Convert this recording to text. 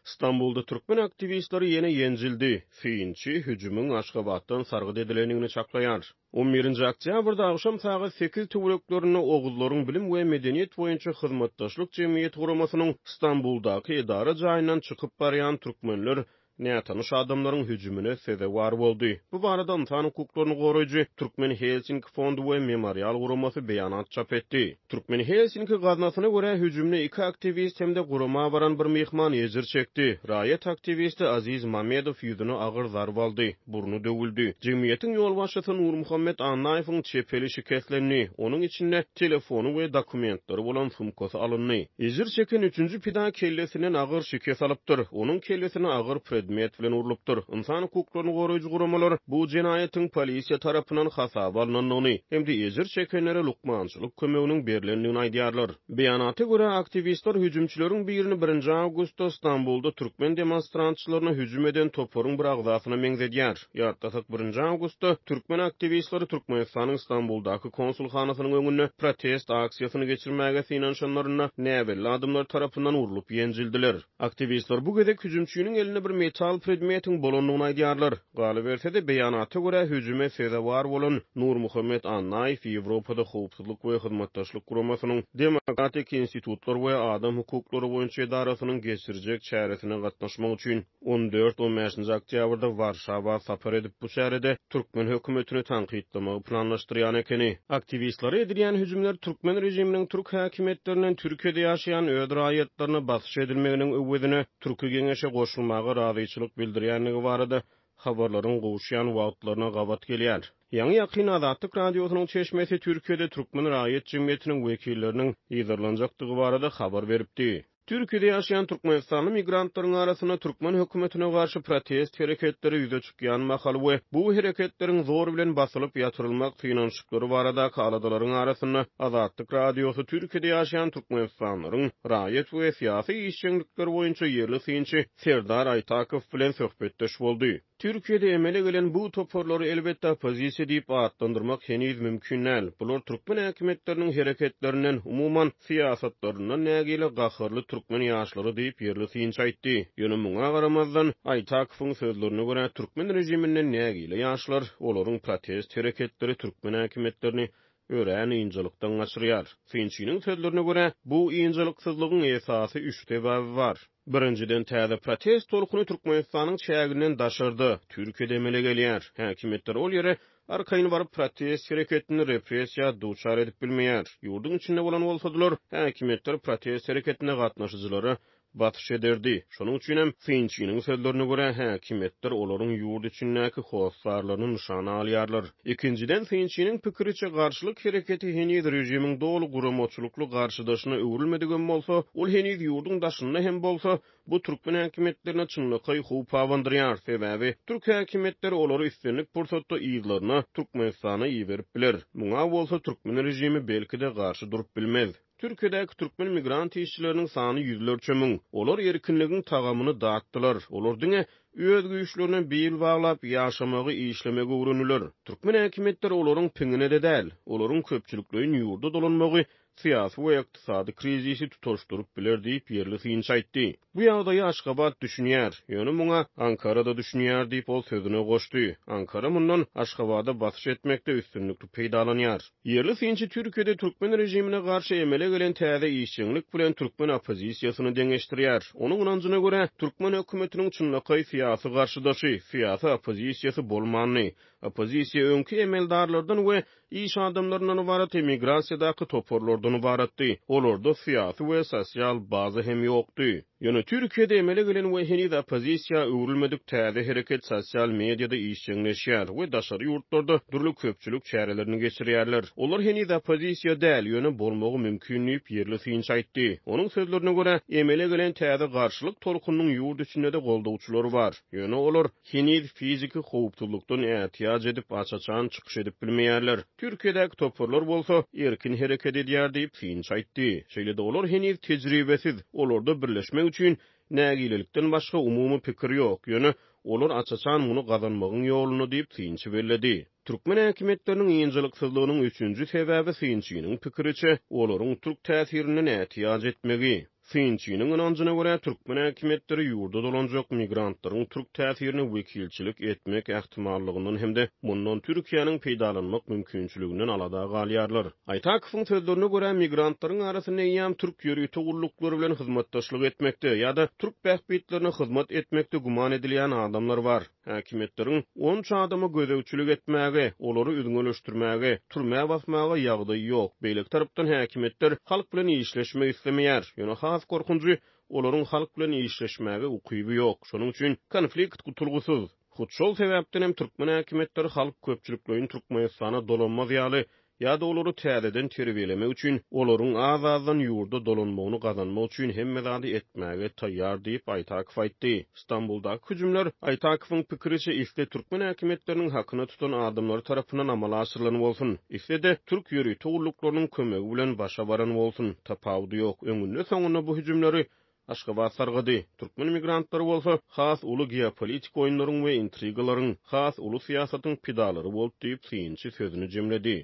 Stambulda türkmen aktiwistleri ýene ýenjildi. Synçy hüjümiň Aşgabatdan sargyt edilendigini çaklaýar. On birinji oktýabrda agşam sagat sekiz töwereklerinde Oguzlaryň bilim we medeniýet boýunça hyzmatdaşlyk jemgyýeti guramasynyň Stambuldaky edara jaýyndan çykyp barýan türkmenler nätanyş adamlaryň hüjümine sezewar boldy. Bu barada ynsan hukuklaryny goraýjy Türkmen Helsinki fondy we Memorial guramasy beýanat çap etdi. Türkmen Helsinki gaznasyna görä, hüjümde iki aktiwist hem-de gurama baran bir myhman ejir çekdi. Raýat aktiwisti Aziz Mamedow ýüzüne agyr zarba aldy, burny döwüldi. Jemgyýetiň ýolbaşçysy Nurmuhammet Annaýewiň çep eli şikeslendi, onuň içinde telefony we dokumentleri bolan sumkasy alyndy. Ejir çeken üçünji pida kellesinden agyr şikes alypdyr. Onuň kellesine agyr predmet bilen urlupdyr. Ynsan hukuklaryny goraýjy guramalar bu jenaýatyň polisiýa tarapyndan hasaba alnandygyny hem-de ejir çekenlere lukmançylyk kömeginiň berlendigini aýdýarlar. Beýanata görä, aktiwistler hüjümçileriň birini birinji awgustda Stambulda türkmen demonstrantçylaryna hüjüm eden toparyň bir agzasyna meňzedýär. Ýatlasak, birinji awgustda türkmen aktiwistleri Türkmenistanyň Stambuldaky konsulhanasynyň öňünde protest aksiýasyny geçirmäge synanyşanlarynda näbelli adamlar tarapyndan urlup ýenjildiler. Aktiwistler bu gezek hüjümçiniň elinde bir metal predmetiň bolandygyny aýdýarlar. Galyberse-de, beýanata görä, hüjüme sezewar bolan Nurmuhammet Annaýew Ýewropada Howpsuzlyk we Hyzmatdaşlyk Guramasynyň Demokratik institutlar we adam hukuklary boýunça edarasynyň geçirjek çäresine gatnaşmak üçin On dört-on bäşinji oktýabrda Warşawa sapar edip, bu çärede türkmen hökümetini tankytlamagy planlaşdyrýan ekeni. Aktiwistlere edilýän hüjümler türkmen režiminiň türk häkimiýetlerinden Türkiýede ýaşaýan öz raýatlaryna basyş edilmeginiň öwezine Türki geňeşe goşulmaga razyçylyk bildirýändigi barada habarlaryň gowuşýan wagtlaryna gabat gelýär. Ýaňy-ýakynda Azatlyk Radiosynyň çeşmesi Türkiýede türkmen raýat jemgyýetiniň wekilleriniň yzarlanjakdygy barada habar beripdi. Türkiýede ýaşaýan türkmenistanly migrantlaryň arasynda türkmen hökümetine garşy protest hereketleri ýüze çykýan mahaly we bu hereketleriň zor bilen basylyp ýatyrylmak synanyşyklary baradaky aladalaryň arasynda Azatlyk Radiosy Türkiýede ýaşaýan türkmenistanlylaryň raýat we syýasy işjeňlikleri boýunça ýerli synçy Serdar Aýtakow bilen söhbetdeş boldy. Türkiýede emele gelen bu toparlary elbetde oppozisiýa diýip atlandyrmak heniz mümkin däl. Bular türkmen häkimiýetleriniň hereketlerinden, umuman, syýasatlaryndan nägile gaharly türkmen ýaşlary diýip, ýerli synçy aýtdy. Ýöne muňa garamazdan, Aýtakowyň sözlerine görä, türkmen režiminden nägile ýaşlar, olaryň protest hereketleri türkmen häkimiýetlerini örän ynjalykdan gaçyrýar. Synçynyň sözlerine görä, bu ynjalyksyzlygyň esasy üç sebäbi bar. Birinjiden, täze protest tolkuny Türkmenistanyň çäginden daşarda, Türkiýede emele gelýär. Häkimiýetler ol ýere arkaýyn baryp protest hereketini repressiýa duçar edip bilmeýär. Ýurduň içinde bolan bolsadylar, häkimiýetler protest hereketine gatnaşyjylara basyş ederdi. Şonuň üçinem, synçynyň sözlerine görä, häkimiýetler olaryň ýurt içindäki hossarlaryny nyşana alýarlar. Ikinjiden, synçynyň pikiriçe, garşylyk hereketi heniz režimiň doly guramaçylykly garşydaşyna öwrülmedigem bolsa, ol heniz ýurduň daşynda hem bolsa, bu türkmen häkimiýetlerine çynlakaý howp abandyrýar, sebäbi türk häkimiýetleri olary islendik pursatda yzlaryna, Türkmenistana iberip biler. Muňa bolsa türkmen režimi belki-de garşy durup bilmez. Türkiýedäki türkmen migrant işçileriniň sany ýüzlerçe müň. Olar erkinligiň tagamyny datdylar. Olar diňe öz güýçlerine bil baglap ýaşamagy, işlemegi öwrendiler. Türkmen häkimiýetleri olaryň piňine-de däl. Olaryň köpçülikleýin ýurda dolanmagy syýasy we ykdysady krizisi tutaşdyryp biler diýip, ýerli synçy aýtdy. Bu ýagdaýa Aşgabat düşünýär, ýöne muňa Ankara-da düşünýär diýip, ol sözüne goşdy. Ankara mundan Aşgabada basyş etmekde üstünlikli peýdalanýar. Ýerli synçy Türkiýede türkmen režimine garşy emele gelen täze işjeňlik bilen türkmen oppozisiýasyny deňeşdirýär. Onuň ynanjyna görä, türkmen hökümetiniň çynlakaý syýasy garşydaşy, syýasy oppozisiýasy bolmandy. Oppozisiýa öňki emeldarlardan we iş adamlaryndan ybarat emigrasiýadaky toparlardan ybaratdy. Olarda syýasy we sosial baza hem ýokdy. Ýöne Türkiýede emele gelen we heniz oppozisiýa öwrülmedik täze hereket sosial mediada işjeňleşýär we daşary ýurtlarda dürli köpçülik çärelerini geçirýärler. Olar heniz oppozisiýa däl, ýöne bolmagy mümkin diýip, ýerli synçy aýtdy. Onuň sözlerine görä, emele gelen täze garşylyk tolkunynyň ýurt içinde-de goldawçylary bar. Ýöne olar heniz fiziki howpsuzlykdan ätiýaç edip, aç-açan çykyş edip bilmeýärler. Türkiýedäki toparlar bolsa, erkin hereket edýär diýip, synçy aýtdy. Şeýle-de olar heniz tejribesiz, olarda birleşmek üçin nägilelikden başga umumy pikir ýok, ýöne olar aç-açan muny gazanmagyň ýolunda diýip, synçy belledi. Türkmen häkimiýetleriniň ynjalyksyzlygynyň üçünji sebäbi, synçynyň pikiriçe, olaryň türk täsirinden ätiýaç etmegi. Synçynyň ynanjyna görä, türkmen häkimiýetleri ýurda dolanjak migrantlaryň türk täsirine wekilçilik etmek ähtimallygyndan hem-de mundan Türkiýäniň peýdalanmak mümkinçiliginden alada galýarlar. Aýtakowyň sözlerine görä, migrantlaryň arasynda eýýäm türk ýörite gulluklary bilen hyzmatdaşlyk etmekde ýa-da türk bähbitlerine hyzmat etmekde güman edilýän adamlar bar. Häkimiýetleriň onça adama gözegçilik etmäge, olary üzňeleşdirmäge, türmä basmaga ýagdaýy ýok. Beýleki tarapdan häkimiýetler halk bilen işleşmek islemeýär. Ýöne has gorkunjy, olaryň halk bilen işleşmäge ukyby ýok. Şonuň üçin konflikt gutulgysyz. Hut şol sebäpden hem türkmen häkimiýetleri halk köpçülikleýin Türkmenistana dolanmaz ýaly ýa-da olary täzeden terbiýelemek üçin, olaryň az-azdan ýurda dolanmagyny gazanmak üçin hemme zady etmäge taýýar diýip, Aýtakow aýtdy. Stambuldaky hüjümler, Aýtakowyň pikiriçe, isle türkmen häkimiýetleriniň hakyna tutan adamlary tarapyndan amala aşyrylan bolsun, isle-de türk ýörite gulluklarynyň kömegi bilen başa baran bolsun, tapawudy ýok, öňünde-soňunda bu hüjümleri Aşgabat sargady. Türkmen migrantlary bolsa, has uly geopolitik oýunlaryň we intrigalaryň, has uly syýasatyň pidalary boldy diýip, synçy sözüni jemledi.